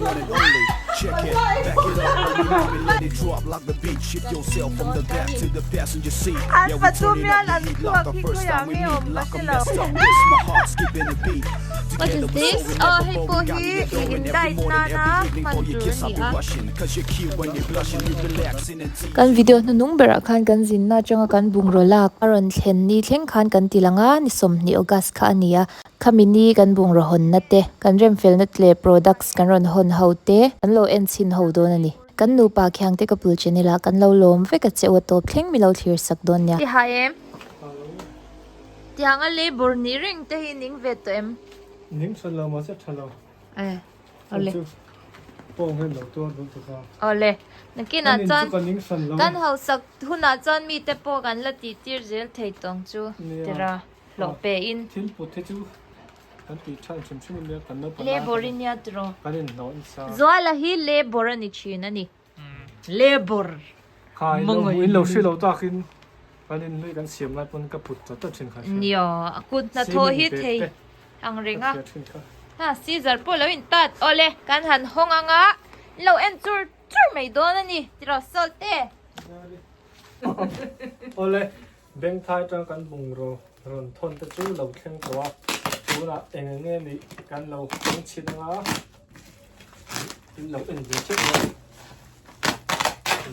An pathum hian an thluak hi khawiah nge awm ka hre lo. What is this? Aw hei pawh hi ih in diet nana hman tur a ni a. Kan video hnuhnung berah khan kan zinna atanga kan bungraw lak a rawn thlen ni thleng khan kan ti lang a, ni 20 August kha a ni a. Khami ni kan bungraw hawnna te, kan remfelna leh products kan rawn hawn ho te kan lo en chhin ho dawn a ni. Kan nupa Khiangte ka pul channel ah kan lo lawm vek a che u a tawp thleng mi lo thlir sak dawn nia. Ti hai em? Tiang a labour nih reng te hi ning ve tawh em? Ning tha lo mahse tha lo. Eh, awle. Chu pawng hian lo tuar dun tuk a. Awle, nakinah chuan Kan ning hran lo. Kan hausak hunah chuan mite pawh kan la tih tir zel thei tawng chu tira hlawh pe in. Thil put hi chu Kan tih than hrim hrim ania kan naupang lai Labour i nia tiraw? Kan inhlawh nasa. Zuala hi labour a ni thin a ni. Labour. Kha in lo hmuh in lo hre lo takin kan in hlui kan siam lai pawn ka put chat chat thin kha hria. Nia, a kut hnathawh hi thei ang reng a. Ha, scissor pawh lo in tat. Awle, kan han hawng anga lo en chur chur mai dawn a ni tiraw Sawlte? Awle, Bengthai atang kan bungraw rawn thawn te chu lo thleng tawh a, tunah eng eng nge nih kan lo hawng chhin anga in lo en ve theuh a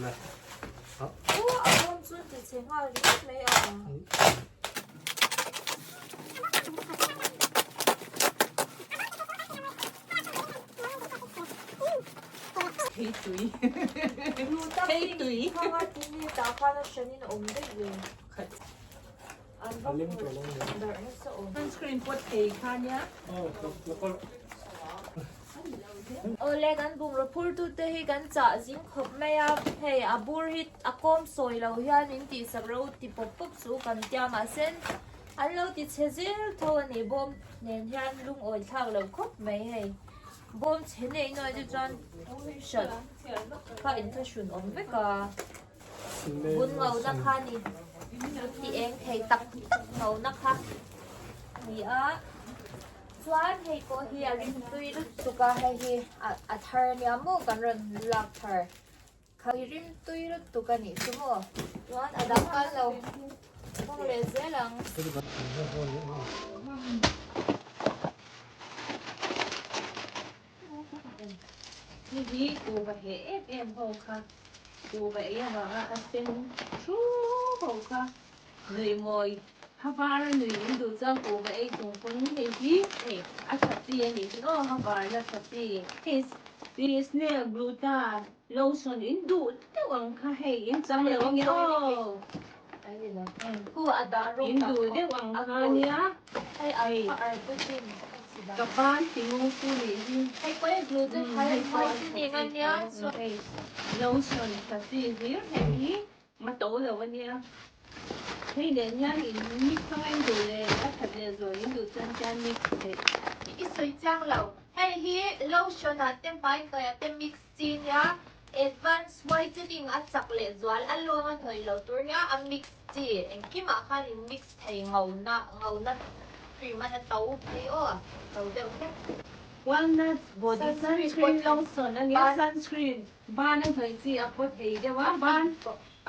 le. Aw a bawm chu ti chhe nghal ringawt mai a. Theitui. Theitui. Khanga tinge tah khan a hranin a awm daih ve. An va hmu darh nasa awm. Sunscreen pawt thei kha nia. Awle kan bungraw phur tu te hi kan chah zing khawp mai a, hei a bur hi a kawm sawi lo hian min tihsak ro ti pawp pawp chu kan tia mahse an lo ti chhe zel tho a ni bawm nen hian lungawi thlak lo khawp mai hei. Bawm chhe nei nuai te chuan hrat kha inthlahrun awm vek a, bun ngona kha ni ti eng thei tak tak ngona kha a ni a, chuan hei pawh hi a rim tui lutuk a, hei hi a thar a nia maw kan rawn lak thar kha i rim tui lutuk a nih chu maw, chuan a dang kal lo hawng leh zel ang. Hei hi kuhva heh em em ho kha kuhva ei avanga a sen thu ho kha nui mawi ha var a nui in duh chuan kuhva ei chung pawn hei hi hei a tha chi a nih chu aw ha var la tha chi hei hi snail gluta lotion in duh deuh ang kha hei in chang lo ange aw in duh deuh ang kha nia hei ka ban ti ngung chu nih hi hei pawh hei glue chu hei pawh hei lotion tha chi hlir hei hi ma to lo ania hei nen hian in mix anga in duh leh a that leh zual in duh chuan hian mix theih i sawi chiang lo hei hi lotion ah te hmai hnuai ah te mix chi nia advance whitening a chak leh zual a lawng a hnawih lo tur nia a mix chi engkimah khan in mix thei ngona ngona cream a na to phei aw to deuh hlek. Walnut body sunscreen lotion a nia sunscreen ban a hnawih chi a paw thei deuh a ban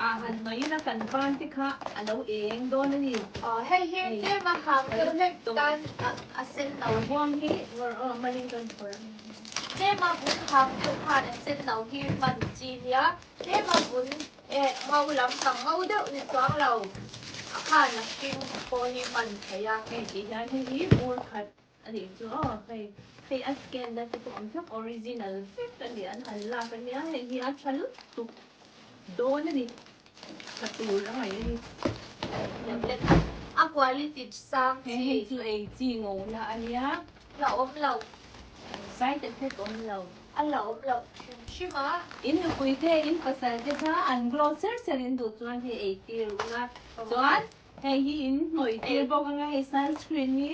ah han hnawih ila kan ban te kha a lo eng dawn a ni. Aw hei hi tlem a hang deuh hlek tan a sen no. Huang hi ngawrh aw maling kan phawrh. Tlem a vun hang deuh khan a sen no hi hman chi nia tlem a vun eh ngo lampang ngo deuh ni chuang lo a khan a hring pawh hi hman theih a. Hei tih hian hei hi bur khat a nih chu aw hei hei a scan na te pawh awm thlap original vek a ni an han lak a nia hei hi a tha lutuk dawn a ni tha tur a ngaih a ni. A quality sang chi. Hei chu ei chi ngo na a nia. La awm lo. Side effect awm lo. A la awm lo hrim hrim a. In nupui te, in pasal te kha an glow ser ser in duh chuan hei ei tir ula. Chuan hei hi in hnawih tir bawk anga hei sunscreen hi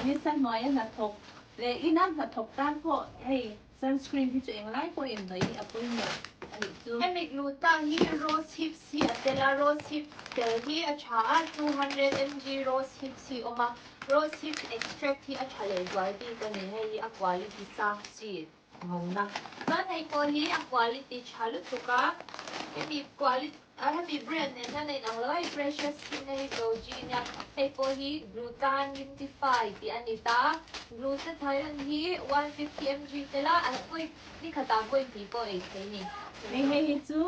nisa hnuaia hnathawk leh ina hnathawk tan pawh hei sunscreen hi chu englai pawh in hnawih hi a pawimawh a nih chu. Hemi gluta hi rose hips hi a tel a, rose hips tel hi a tha a, 200 mg rose hips hi awm a, Rose hip extract hi a tha leh zual bik a ni, hei hi a quality sang chi. Ngawna. Chuan hei pawh hi a quality tha lutuk a, hemi quality hemi brand nen hian a inang lo a, hei Precious Skin na hi Goji nia, hei pawh hi Glutangintify tih a ni ta, Glutathione hi 150 mg tel a, an vawi ni khatah vawi hnih pawh ei thei a ni. Hei hei hi chu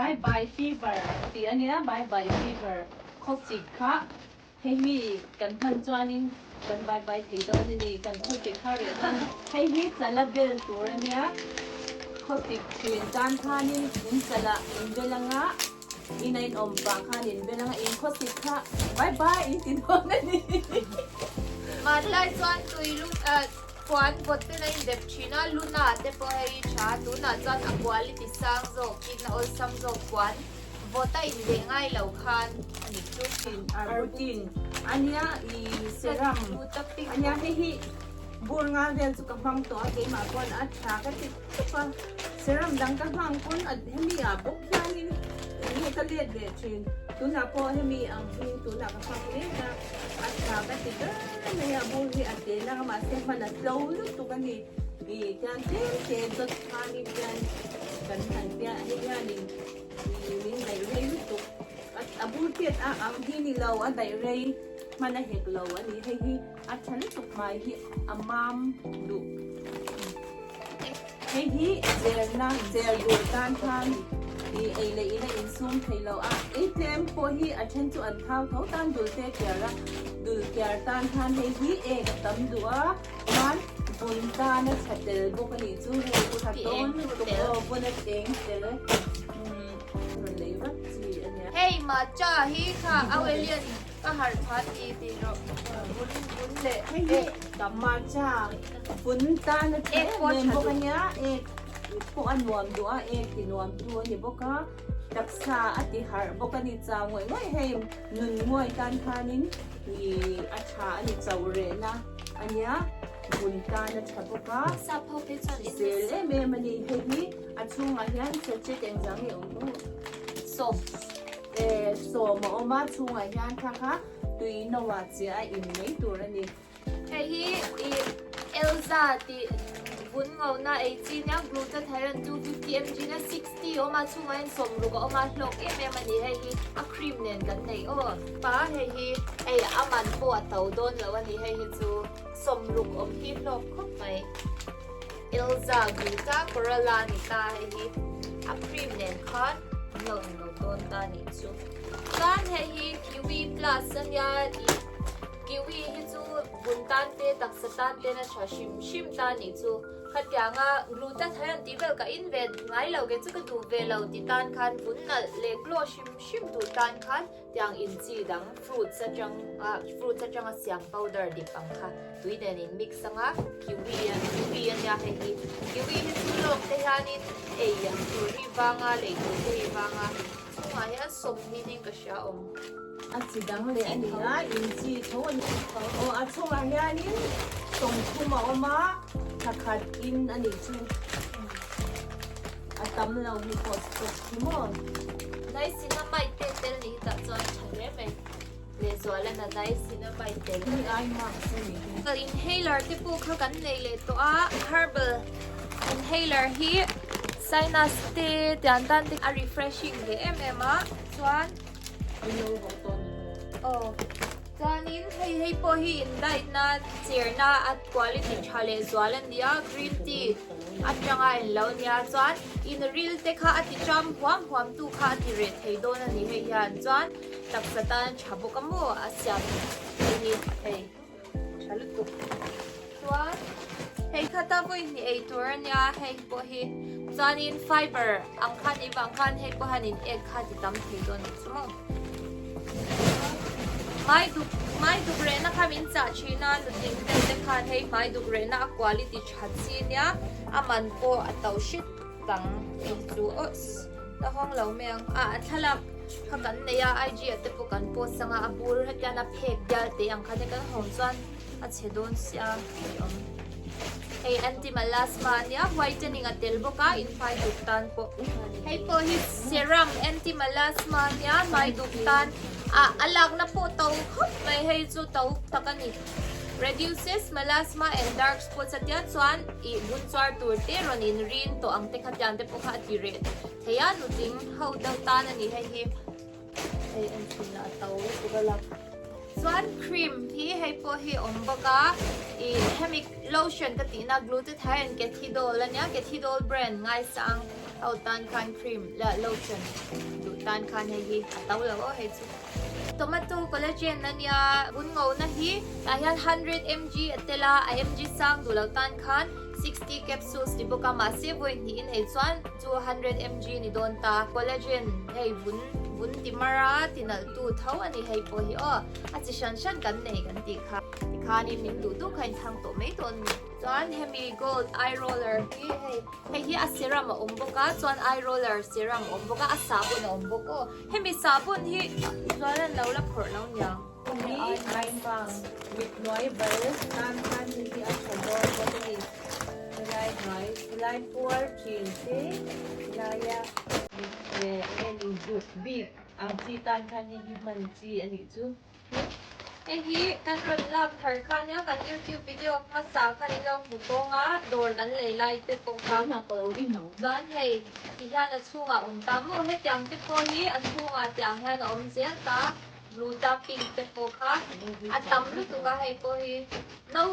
Bye bye fever tih a nia, bye bye fever khawsik kha Hei hi kan hman chuanin kan vai vai thei dawn a ni, kan khawsik kha reh dawn. Hei hi chala bel tur a nia, khawsik thin tan khanin in chalah in bel anga, in a inawm pah khan in bel anga, in khawsik kha vai vai in ti dawn a ni. Hmanlai chuan tui lum eh puan vawt ten a indep thin a, luna te pawh hei tha, tunah chuan a quality sang zawkin a awlsam zawk puan. Vawt a inbeh ngai lo khan a nih chu. Arbutin ania i serum ania hei hi bur nga vel chu ka hmang tawh a keimah pawn a tha ka ti khawp a serum dang ka hmang pawn hemi ah bawk hianin enge ka let leh thin tunah pawh hemi ang hi tunah ka hmang mek a a tha ka ti ber mai a bur hi a te lang a mahse hman a tlo lutuk a ni i tian tlem te dawt khanin tian kan han tia hei hianin. Min daih rei lutuk. A bur tiat a ang hi ni lo, a daih rei hman a hek lo a ni. Hei hi a tha lutuk hmai hi a mam duh. Hei hi cherna, cher duh tan khan i ei leh in a insum thei lo a. Ei tlem pawh hi a then chu an thau tho tan dul te kiar a, dul kiar tan khan hei hi ek a tam duh a, chuan vun tan a tha tel bawk a nih chu hei tha dawn lutuk aw vun a cheng tel rawn lei vat chi a nia. Hei matcha hi kha Auelian ka harh pha ti tih rawh vun vun leh Hei hi matcha vun tan a tha em em bawk a nia ek pawh a nuam duh a ek ti nuam tu a ni bawk a taksa a ti harh bawk a ni chau ngawih ngawih hei nun nguai tan khanin ih a tha a ni chau rehna. Ania, vun tan a tha bawk a. Sap ho phei chuan in Zel em em a ni. Hei hi a chhungah hian sachet engzah nge awm maw? Sawm. E, sawm a awm a, chhungah hian kha kha tui no ah chiah a in mai tur a ni. Hei hi i Elza tih vun ngona ei chi nia glutathione 250 mg na 60 a awm a, chhungah hian sawmruk a awm a, hlawk em em a ni. Hei hi a cream nen kan nei aw. Pa hei hi hei a man pawh a to dawn lo a ni hei hi chu sawmruk awm hi hlawk khawp mai Elza Gluta Corella a ni ta hei hi a cream nen khan an lo englo dawn ta a nih chu chuan hei hi kiwi plus a nia ih kiwi hi chu vun tan te taksa tan ten a tha hrim hrim ta a nih chu. Khatianga glutathione tih vel ka in ve ngai lo ke chu ka duh ve lo ti tan khan vun nalh leh glow hrim hrim duh tan khan tiang in chi dang fruits atang a fruits atanga siam powder dip ang kha tui nen in mix anga kiwi a kiwi ania hei hi kiwi hi chu lawk te hianin ei ang tur hi vanga lei tur te hi vanga chungah hian sawmhnih in ka hria awm. A chi dang leh a ni a, in chi tho a ni. Aw a chungah hianin sawmthum a awm a, thla khat in a nih chu. A tam lo hi pawh stock hi maw? Niacinamide te tel ni hi tah chuan tha hle mai. Lehzualan a niacinamide tel. Hi ai mask a nih hi. Kal inhaler te pawh kha kan nei leh tawh a, herbal inhaler hi sinus te tian tan te a refreshing ve em em a, chuan Aw chuanin hei hei pawh hi in diet na cher na a quality tha leh zual a nia green tea atanga in lo nia chuan in ril te kha a ti cham huam huam tu kha a ti reh thei dawn a ni hei hian chuan taksa tan a tha bawk a maw a siam hei hi hei tha lutuk chuan hei khata vawi hnih ei tur a nia hei pawh hi chuanin fiber ang khan nih vang khan hei pawh hian in ek kha ti tam thei dawn a ni chu maw hmai duk hmai duk rehna kha min chah thin a nutling vel te khan hei hmai duk rehna a quality tha chi nia a man pawh a to hret tang hei chu aw la hawng lo mai ang a a thlalak kha kan nei a IG ah te pawh kan post anga a bur hetian a phek bial te ang khan kan hawng chuan a chhe dawn sia tih awm hei anti melasma ania whitening a tel bawk a in hmai duk tan pawh hei pawh hi serum anti melasma ania hmai duk tan ah a lakna pawh to khawp mai hei chu to tak a ni. Reduces melasma and dark spots a tia chuan ih bun chuar tur te rawn in rin tawh ang te kha tiang te pawh kha a ti reh thei a, nutling ho deuh tan a ni hei hi. Hei en chhin lah a to lutuk a lak. Chuan cream hi hei pawh hi a awm bawk a, ih hemi lotion ka tihna glutathione Kethidol a nia, Kethidol brand ngaisang ho tan khan cream leh lotion duh tan khan hei hi a to lo aw hei chu. Tomato collagen a nia, vun ngona hi tah hian 100 mg a tel a, a mg sang duh lo tan khan 60 capsules ni bawk a, mahse vawi hnih in ei chuan chu 100 mg ni dawn ta. Collagen hei vun vun ti mar a, ti nalh tu tho a ni hei pawh hi aw, a chi hran hran kan nei kan tih kha tikhanin min duh duh kha in thang tawh mai dawn ni. Chuan hemi gold eye roller hi hei hei hi a serum a awm bawk a, chuan eye roller serum a awm bawk a, a sahbawn a awm bawk aw. Hemi sahbawn hi chuan an lo la phawrh lo niang. Hemi eye mask mit hnuai bal tan khan hei hi a tha dawn bawk a ni. Helai hnuai helai puar thin te helaia mit leh en inzuk bik ang chi tan khan hei hi hman chi a nih chu. Hei hi kan rawn lak thar kha nia kan youtube video hmasa khan in lo hmu tawng a dawr kan lei lai te pawh kha chuan hei ti hian a chhungah awm ta maw hetiang te pawh hi a chhungah tiang hian a awm zel ta blue ta pink te pawh kha a tam lutuk a hei pawh hi no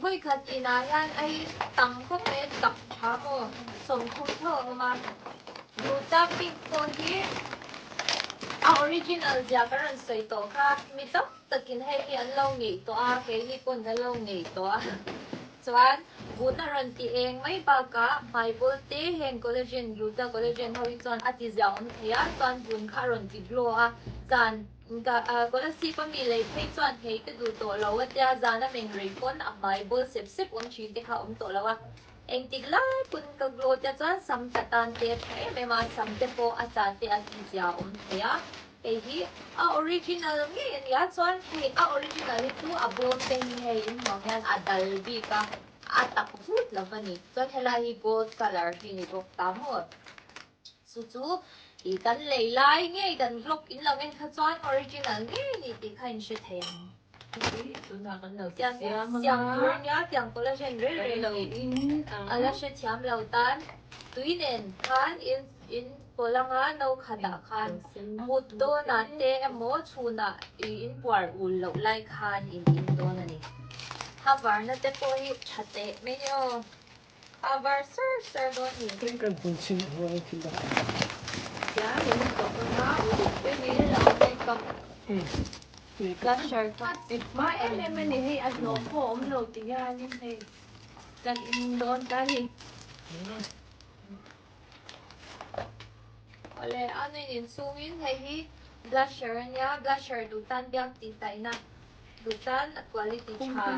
vawikhat inah hian a hi tam khawp mai a tak tha maw 30 tho a awm a blue ta pink pawh hi A original zia ka rawn sawi tawh kha mi tam takin hei hi an lo ngeih tawh a, keini pawn kan lo ngeih tawh a. Chuan vun a rawn ti eng mai bakah hmaibawl te heng collagen, gluta collagen ho hi chuan a ti zia awm thei a, chuan vun kha a rawn ti glow a. Zan Kolasib a mi lei phei chuan hei ka duh tawh lo a tia, zan a meng rei pawn a hmaibawl sep sep awm thin te kha a awm tawh lo a. Engtik lai pawn ka glow te chuan sam tla tan te a tha em em a, sam te pawh a tla te a ti zia awm thei a, hei hi a original ngei a nia chuan hei a original hi chu a bawm te hi hei in hmuh ang hian a dal bik a, a tak vut lo va ni, chuan helai hi gold colour hi ni bawk ta maw chu chu ih kan lei lai ngei kan vlog in lo en kha chuan original ngei a ni tih kha in hre thei ang. Tiang tur nia tiang collagen rei rei lo a la hrethiam lo tan tui nen khan in in pawlh anga no khatah khan mut dawnah te emaw chhunah i in puar ul loh lai khan in in dawn a ni. A varna te pawh hi tha teh mai ni aw. A var sar sar dawn ni. Eng kan hmun chin huang thil dang. Tiang in tawp anga uluk deuhin. Makeup blusher kha. Ti hma em em a ni hei a hlawh pawh a awm lo ti hianin hei kan in dawn ta ni. Awle a nuin inchhungin hei hi blusher a nia blusher duh tan biak tih taihna duh tan a quality tha.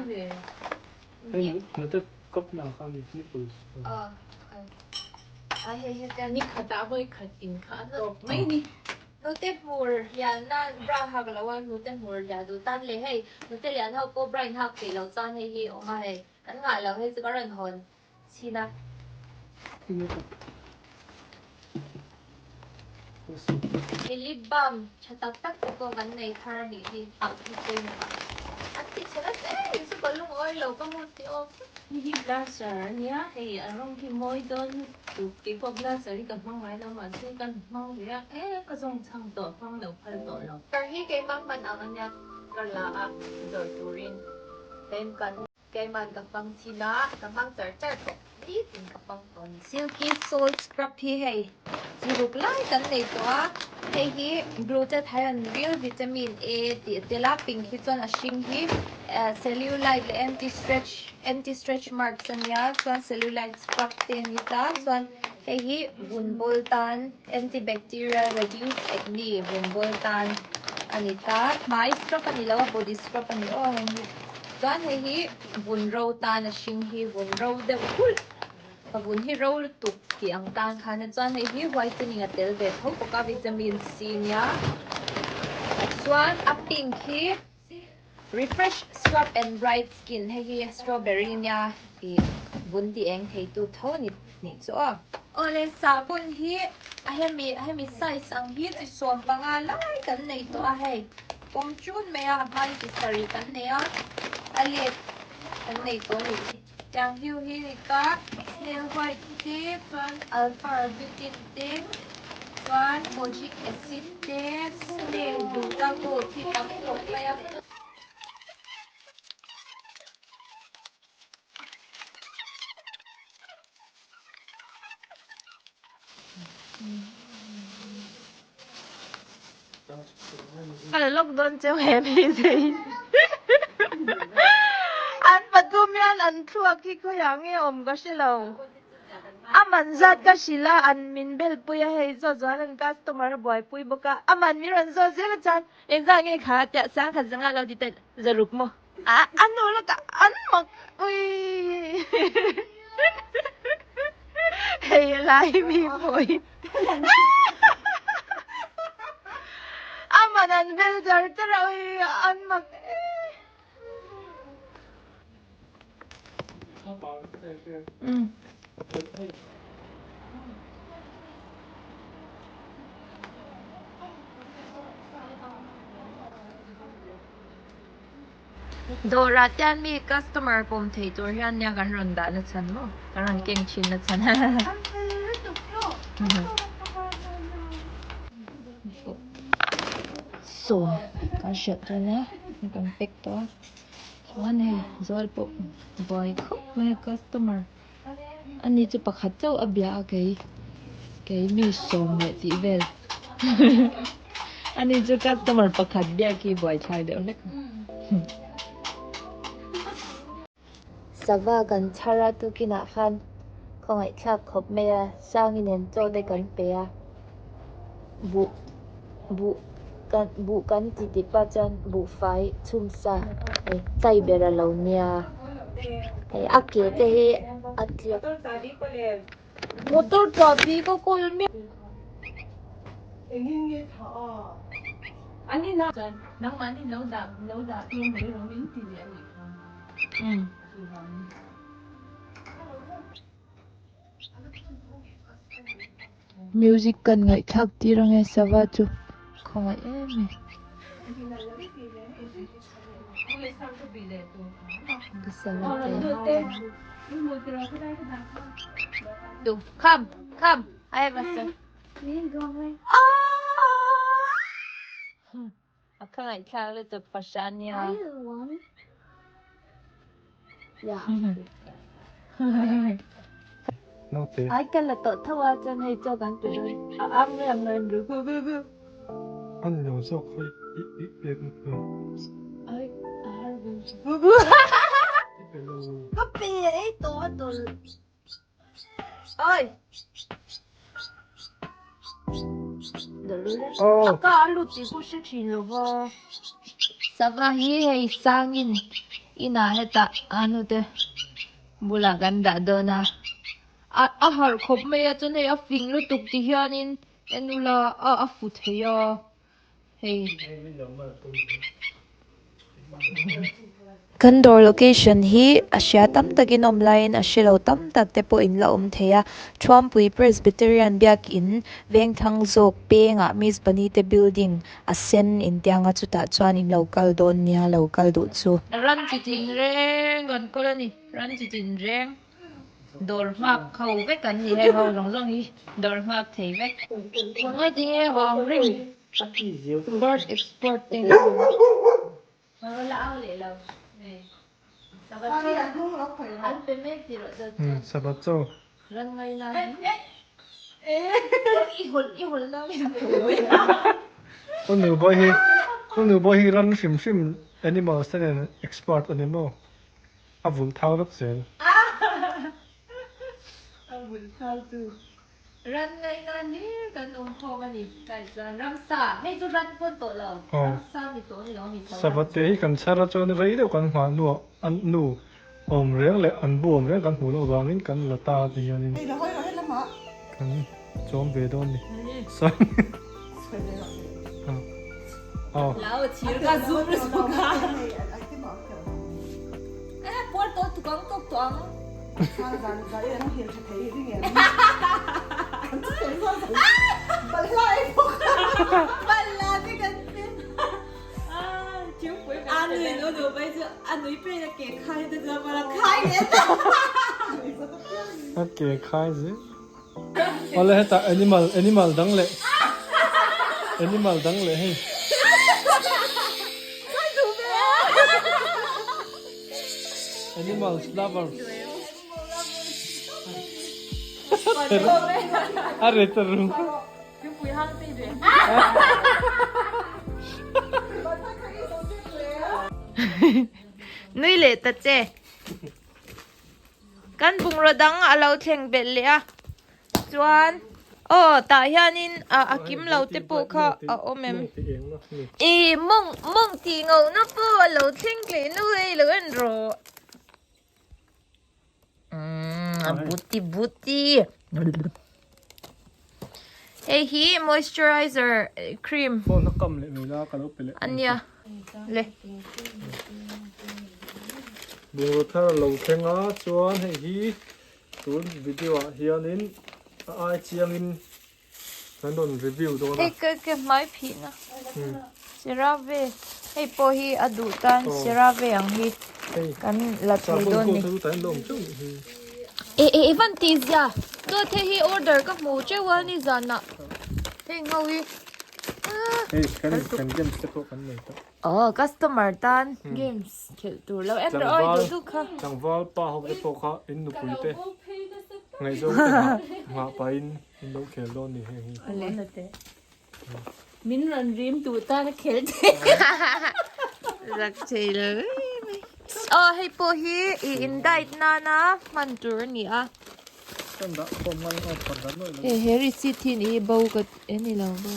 Hei hnute kawp na kha mi nipples. Ni khatah vawi khat in kha a tawp mai ni. Hnute hmur lianna bra hak lo a hnute hmur lian duh tan leh hei hnute lian ho pawh bra in hak peih lo chuan hei hi awm a hei kan ngah lo hei chu ka rawn hawn chhin a. Hei lip balm tha tak tak te pawh kan nei thar a nih hi ang hi pawimawh a. An ti chhe nasa em em chu ka lungawi lo ka hmun ti awm. Hei hi blusher a nia, hei a rawng khi mawi dawn lutuk tih pawh blusher hi ka hmang ngai lo mahse ka hmang ve a, e ka zawng chhang tawh hmang lo phal tawh lo. Kar hi keimah hman ang a nia ka la a zawrh turin kan Keiman ka hmang thin a, ka hmang char char tawh nitin ka hmang tawh a ni. Silky Salt Scrub hi hei chi ruk lai kan nei tawh a, hei hi Glutathione Real Vitamin A tih a tel a, pink hi chuan a hring hi Cellulite leh anti stretch anti stretch marks a nia, chuan Cellulite scrub te a ni ta, chuan hei hi vun bawl tan anti bacterial reduce acne vun bawl tan a ni ta, hmai scrub a ni lo a body scrub a ni aw heng hi. Chuan hei hi vun ro tan a hring hi vun ro deuh hulh ka vun hi ro lutuk tih ang tan khan a chuan hei hi whitening a tel ve tho bawk a vitamin C nia chuan a pink hi refresh scrub and bright skin hei hi strawberry nia ih vun ti eng thei tu tho a ni nih chu aw. Awle sahbawn hi a hemi hemi size ang hi chi 15 lai kan nei tawh a hei. Pawm chun mai a, a hmain chi sarih kan nei a, a let. Kan nei tawh a nih. Tiang hiu hi ni ta snail white te chuan alpha arbutin te chuan kojic acid te snail duh tak pawh khi tam khawp mai a. Ka la lawk dawn cheu he hmeichhe hi an pathum hian an thluak hi khawiah nge awm ka hre lo a man zat ka hrilh a an min bel pui a hei zawt zual an customer a buaipui bawk a a man min rawn zawt zel a chuan engzah nge kha tiah sang khat zanga lo ti ta zaruk maw a a nu lawkah an mak ui hei lai mi pawh hi. Aman an bel char char a ui an mak e. Dawrah te hian mi customer pawm thei tur hian nia kan rawn dah na chhan maw kan rawn keng thin na chhan Sawm kan hriat dawn a kan pack tawh a chuan hei zual pawh buai khawp mai a customer ani chu pakhat chauh a bia a kei kei mi sawm leh tih vel ani chu customer pakhat biak hi buaithlak deuh hlek Sava kan chhar a tukinah khan khawngaihthlak khawp mai a Sangi nen chaw te kan pe a buh buh kan buh kan ti tih pah chuan buhfai chhum sa hei tai ber a lo nia hei a ke te hi a tliak motor chahbi ka kawl miah Music kan ngaihthlak tir ange sava chu khawngaih em em. Come, come, I have a sir. A kha ngaihthlak lutuk fahran nia. Ai ka la tawh tho a chuan hei chaw kan pe dawn a ang nge ang ngai ru gu gu gu. An lo zawk hei i i pek na chu. Ai a har gu gu gu. Ka pe ei tawh a tawlh. Oi! Oh. A ka a lut tih pawh hre thin lo va. Sava hi hei sangin inah hetah a hnute bulah kan dah dawn a. A harh khawp mai a chuan hei a fing lutuk ti hianin en ula a fu thei a. Hei. Kan dawr location hi a hria tam takin awm laiin a hre lo tam tak te pawh in la awm thei a. Thuampui Presbyterian Biakin Vengthlang zawk pengah Miss Banite building a sen intianga chutah chuan in lo kal dawn nia lo kal duh chu. Ran chi tin reng kan kawl a ni, ran chi tin reng. Dawr nghak ho vek an ni heng ho zawng zawng hi dawr nghak thei vek. Ngaih tinge vang ring bird expert te Nubawihi ran hrim hrim animals te nen expert a ni maw? A vulh thau vek zel. A vulh thau chu ran ngaihna hlir kan awm khawm a ni. Kai chuan ramsa, hei chu ran pawn tawh lo, ramsa ni tawh ni lo a ni tho. Savate hi kan chhar a chuan rei deuh kan nghah hnuah an nu awm reng leh an bu awm reng kan hmuh loh vangin kan la ta ti hianin kan chawm ve dawn ni. Lau thir ka zum lutuk a. Eh, puar tawh tuk ang tawk tawh ang. Balla te kan ti. A ke khai zel. Awle hetah animal animal dang leh animal dang leh hei. Animals lovers. A ret a ru. Nui leh ta che. Kan bungraw dang a lo thleng belh leh a chuan aw tah hianin a kim lo te pawh kha a awm em ih mawng mawng tih ngauhna pawh a lo thleng tleh nu hei lo en rawh umm a buti buti hei hi moisturizer cream a nia. Le. Bungraw thar a lo thleng a chuan hei hi tun video ah hianin a ai chiangin kan rawn review dawn a. Hei ka ke hmai phihna CeraVe hei pawh hi a duh tan CeraVe ang hi kan la thei dawn ni. E e e van tih zia dawt hei hi order ka hmu teuh a nizanah heng ho hi. Hei kan kan games te pawh kan nei tawh. Aw customer tan games khelh tur lo en rawh awi duh duh kha. Tlangval pa ho te pawh kha in nupui te ngaihzawng te nghah nghah pahin in lo khel dawn ni heng hi. Min rawn rim duh tan a khel thei. Zak thei lo em mai. Aw hei pawh hi i in diet nana hman tur a ni a. He he receipt hi ni bo ka e ni lo bo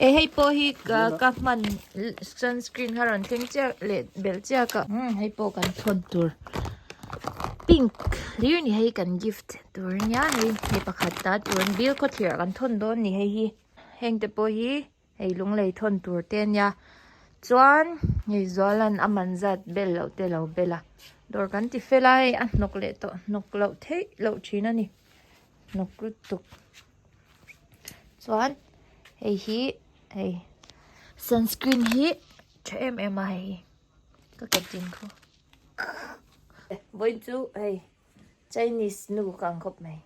e hei pawh hi ka ka hman sunscreen kha rawn thleng chiah leh belh chiah ka umm hei pawh kan thawn tur pink hlir ni hei kan gift tur ania hei mi pakhat ta tur bill khawthlir ah kan thawn dawn ni hei hi heng te pawh hi. Hei lunglei thawn tur te ania chuan hei Zuala'n a man zat bel loh te lo bel a dawr kan ti fel a hei a hnawk leh tawh hnawk loh theih loh thin a ni hnawk lutuk chuan hei hi hei sunscreen hi tha em em a hei ka kut in khu vawiin chu hei Chinese nu ka ang khawp mai.